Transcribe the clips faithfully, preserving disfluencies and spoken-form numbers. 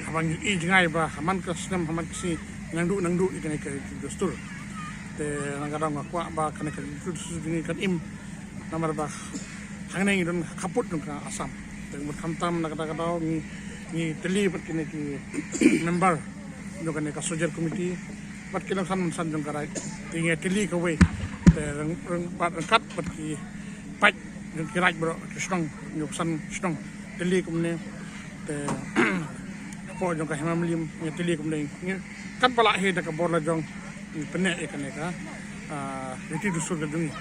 Haba ngi i jngai ba ha man ka snem ha man ka sngi nang duh nang duh ïa kane ka dustur. Te na ka daw nga kwah ba kane ka dustur jong ngi kan im namar ba hangne ngi don ha khappud jong ka Assam. Te mut khamtam na ka daw ngi ngi tylli bad kine ki member jong kane ka Soldier Committee bad ki nongsan mynsan jong ka raid. Te ngi tylli kawei te ryngkat bad ki paid jong ki raid baroh ki shnong, ngi san shnong tylli kumne. Te hapoh jong ka Hima Mylliem ngi tylli kumne, ngi kat ba lah hi da ka bor la jong ngi pyneh ïa kane ka riti dustur ka jong ngi.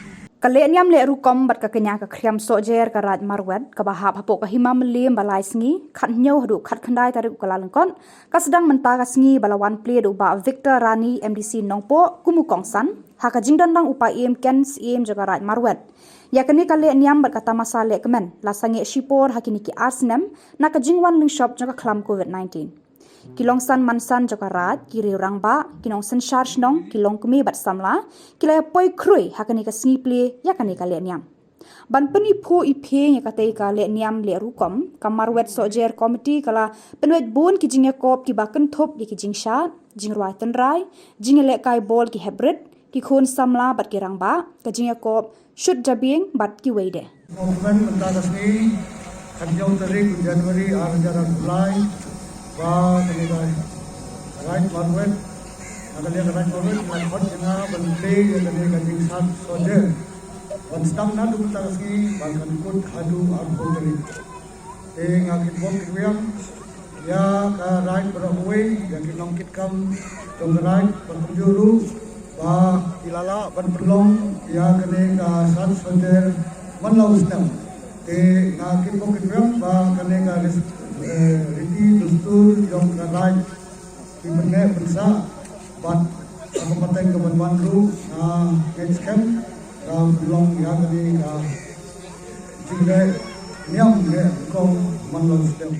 Ka leh niam leh rukom bad ka kñia ka khriam sohjer ka raid Marwet kaba hap hapoh ka Hima Mylliem ba lai sngi, khathynñiew haduh khatkhyndai tarik u Kyllalyngkot, ka sdang mynta ka sngi ba la wan plie da u Bah Victor Rani, M D C Nongpoh, kum u kongsan ha ka jingdonlang u Paiem Ken, Syiem jong ka raid Marwet. Ïa kane ka leh niam bad ka tamasa leh kmen la sangeh shipor ha kine ki ar snem na ka jingwan lyngshop jong ka khlam Covid nineteen. Ki longsan mansan jong ka raid, ki riew rangbah, ki nongsynshar shnong, ki longkmie bad samla ki la ïa poi khrui ha kane ka sngi plie ïa kane ka leh niam. Ban pyniphuh iphieng ïa katei ka leh niam leh rukom, ka Marwet Sohjer Committee ka la pynweit bun ki jingïakob kiba kynthup ïa ki jingshad, jingrwai tynrai, jingïalehkai bol ki heprit, ki khun samla bad ki rangbah, ka jingïakob shut jabieng bad kiwei de. Movement mynta ka sngi, khathynñiew tarik January ar hajar arphew lai, ba kane ka raid Marwet, na ka liang ka raid Marwet, ka khot ïa nga ban plie ïa kane ka jingshad sohjer ban sdang naduh mynta ka sngi ban kan kut haduh arphew tarik. Te nga kitbok kitwiang ïa ka raid baroh kawei, ïa ki nongkitkam jong ka raid, ba kumjuh ruh ba ki la lah ban pynlong ïa kane ka shad sohjer man la u snem. Te nga kitbok kitwiang ba kane ka ris-, eh, riti dustur jong ka raid ki pyneh pynsah bad ha ka pateng ka ban wan ruh nga ngeit skhem ka pynlong ïa kane ka jingleh niam leh rukom man la u snem.